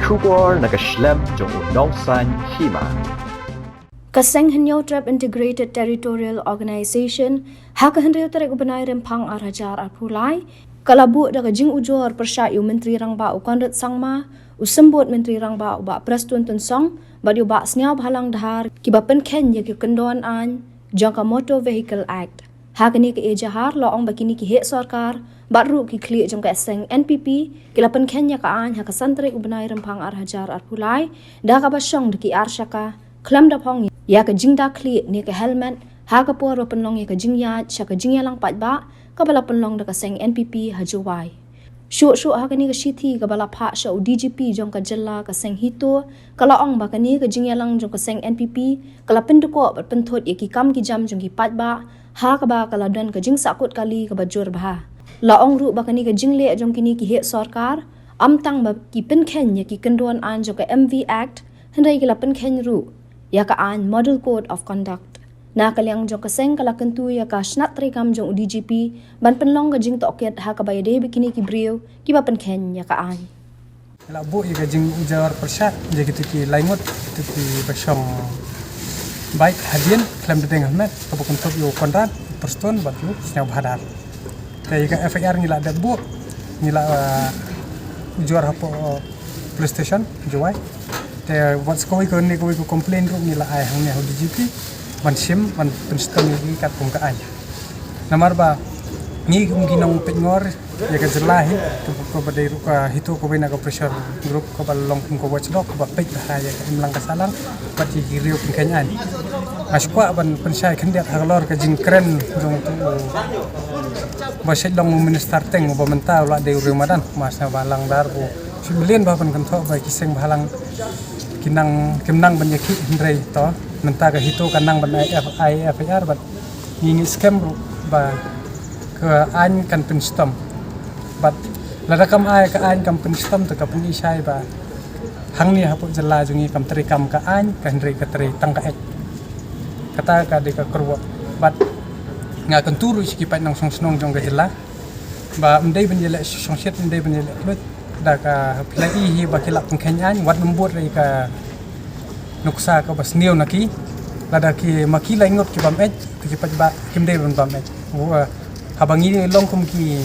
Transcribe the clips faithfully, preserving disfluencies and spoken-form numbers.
Khubor na ka shlem jong u nongsan hima. Ka seng Hynñiewtrep Integrated Territorial Organization ha ka hynriew tarik u bnai Rymphang ar hajar arphew lai ka la buh da ka jingujor pyrshah ïa u Myntri Rangbah u Conrad Sangma, u Symbud Myntri Rangbah u Bah Prestone Tynsong bad ïa u Bah Sniawbhalang Dhar kiba pynkheiñ ïa ki kyndon aiñ jong ka Motor Vehicle Act. Ha kane ka ejahar la ong ba kine ki heh sorkar bad ruh ki khlieh jong ka seng N P P ki la pynkheiñ ïa ka aiñ ha ka san tarik u bnai Rymphang ar hajar arphew lai da kaba shong da ki ar shaka khlem da phong ïa ka jingda khlieh ne ka helmet ha ka por ba pynlong ïa ka jingïaid sha ka jingïalang paidbah kaba la pynlong da ka seng N P P ha Jowai. Shuh shuh ha kane ka shithi kaba la phah sha u D G P jong ka jylla, ka seng HITO ka la ong ba kane ka jingïalang jong ka seng N P P ka la pynduh bad pynthut ïa ki kam ki jam jong ki paidbah ha kaba ka la don ka jingsahkut kali kaba jur bha. La ong ruh ba kane ka jingleh jong kine ki heh sorkar ym tang ba ki pynkheiñ ïa ki kyndon aiñ jong ka M V Act, hynrei ki la pynkheiñ ruh ïa ka aiñ Model Code of Conduct. Na ka liang jong ka seng ka la kyntu ïa ka shnat treikam jong u D G P ban pynlong ka jingtohkit ha kaba ïadei bad kine ki briew kiba pynkheiñ ïa ka aiñ. La buh ïa ka jingujor pyrshah ïa kito ki lai ngut, kito kiba shong bike hadien khlem da deng helmet, kaba kynthup ïa u Conrad, u Prestone bad u Sniawbhalang Dhar. Te ïa ka F I R ngi la dep buh, ngi la, uh, ujor hapoh, uh, police station Jowai. Te wat sa kawei kane kawei ka complain ruh ngi la ai hangne ha u D G P ban shim, ban pynshitom ïa ki katkum ka aiñ. Namar ba ngi kum ki nongpeitngor ïa ka jylla hi, kaba dei ruh ka HITO kawei na ka pressure group kaba long kum ka watchdog kaba peit bha ïa ka imlang ka sahlang bad ïa ki riew pynkheiñ aiñ. Nga shu kwah ban pynshai khyndiat halor ka jingkren jong uto uba shait long u minister Teng, uba mynta u la dei u riew madan, u Bah Sniawbhalang Dhar, u shu mlien bha ban kynthoh ba ki seng bhalang ki nang, kim nang ban ïakhih, hynrei to mynta ka HITO ka nang ban ai F-, ai F I R bad ngi ngeit skhem ruh ba ka aiñ kan pynshitom. Bad lada kam ai, ka aiñ kam pynshitom, te ka pyni shai ba hangne hapoh jylla jong ngi kam treikam ka aiñ, ka hynrei ka trei tang ka act. Kata ka dei ka kyrwoh. Bad nga kyntu ruh sha ki paid nongshong shnong jong ka jylla ba ym dei ban ïaleh shongshit, ym dei ban ïaleh khluit. Da ka phi la i hi ba ki la pynkheiñ aiñ, wat nym bud ïa ka nuksa kaba sniew na ki. Lada ki, ma ki lai ngut ki bam eit, te ki paidbah kim dei ban bam eit. Wa, haba ngi long kum ki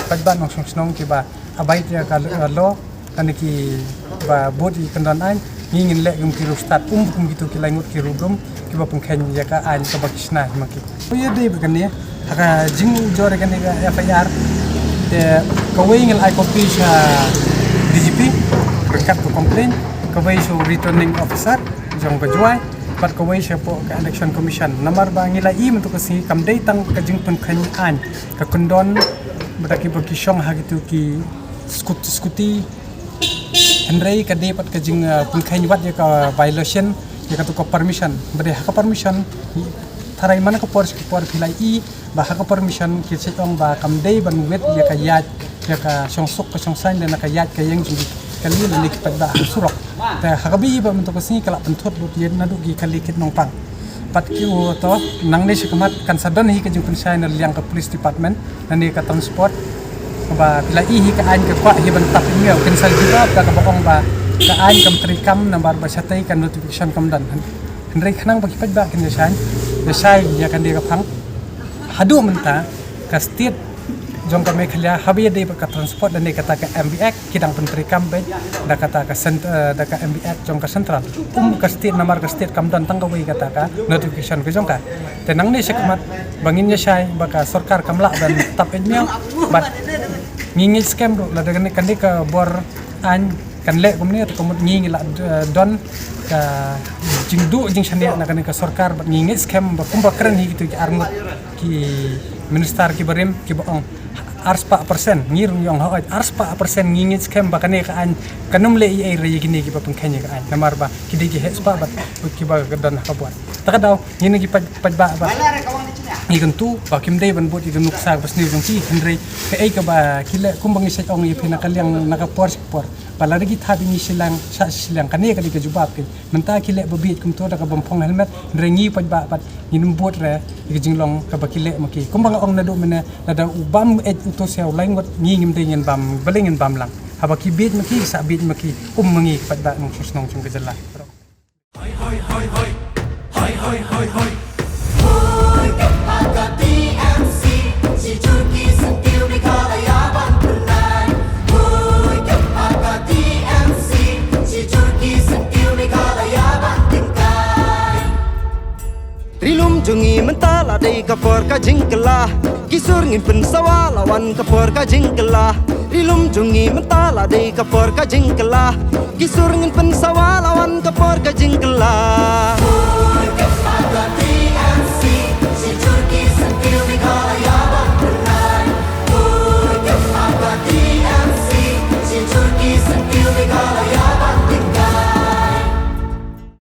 paidbah nongshong shnong kiba abide ïa ka law, kane kiba bud ïa ki kyndon aiñ, ngi ngin leh kum ki riewstad, um kum kito ki lai ngut ki riewdum kiba pynkheiñ ïa ka aiñ kaba ki shna hi ma ki. Ïa dei ba kane ha ka jingujor ïa kane ka F I R, te kawei ngi la ai copy sha D G P ryngkat ka complaint, kawei sha u returning officer jong ka Jowai, bad kawei shapoh ka Election Commission. Namar ba ngi la i mynta ka sngi kam dei tang ka jingpynkheiñ aiñ, ka kyndon bad kiba ki shong ha kito ki scoot-, scooty, hynrei ka dei pat ka jing, uh, pynkheiñ wat ïa ka violation ïa kato ka permission. Ba dei ha ka permission, tharai man ka por sha ka por phi la i ba ha ka permission ki shait ong ba kam dei ban wit ïa ka ïaid, ïa ka shongsuk ka shongsaiñ lane ka ïaid ka ïeng jong ki kali lane ki paidbah ha surok. Te ha kaba ïa ba mynta ka sngi ka la pynthut lut ïa naduh ki kali kit nongpang. Bad ki u to, nangne shakhmat kan sa don hi ka jingpynshai na liang ka police department lane ka transport. Ba phi la i hi ka aiñ ka kwah hi ban tap email, kin sa jubab da kaba ong ba ka aiñ kam treikam namar ba shatei ka notification kam don. Hynrei khnang ba ki paidbah kin ïa shai, ïa shai ïa kane ka phang. Haduh mynta ka state jong ka Meghalaya haba ïadei bad ka transport lane kata ka M V Act ki dang pyntreikam beit da kata ka cent-, eh, da ka M V Act jong ka central. Um ka state namar ka state kam don tang kawei kata ka notification ka jong ka. Te nangne shakhmat ba ngin ïa shai ba ka sorkar kam lah ban tap email, bad ngi ngeit skhem ruh lada kane, kane ka bor aiñ kan leh kumne, te ka mut ngi ngi la, eh, don ka jingduh jingshaniah na kane ka sorkar, bad ngi ngeit skhem ba kumba kren hi kito ki arngut ki minister kiba rim kiba ong arspah percent, ngi ruh ngi ong hooid arspah percent, ngi ngeit skhem ba kane ka aiñ kan ym leh ei ei re ïa kine kiba pynkheiñ ïa ka aiñ namar ba ki dei ki heh spah bad kiba don ha ka bor. Ta ka daw ngi na ki paid, paidbah ba ngi kyntu ba kim dei ban bud ïa ka nuksa ba sniew jong ki, hynrei kaei kaba ki leh kumba ngi shait ong ïa phi na ka liang na ka por sha ka por. Ba lada ki thap ïa ngi shiliang, shah shiliang, kane ka dei ka jubab ki. Mynta ki leh ba bieit kumto da kaba ym phong helmet, hynrei ngi paidbah pat ngin ym bud re ïa ka jinglong kaba ki leh ma ki. Kumba nga ong naduh mynne, lada u bam eit uto u siaw lai ngut, ngi ngim dei ngin bam, balei ngin bam lang. Haba ki bit ma ki, sa bit ma ki, um ma ngi pat da nong shnong chung ka jylla. Ri lum jong ngi mynta la dei ka por ka jingkylla. Ki sur ngin pynsawa la wan ka por ka jingkylla. Ri lum jong ngi mynta la dei ka por ka jingkylla. Ki sur ngin pynsawa la wan ka por ka jingkylla.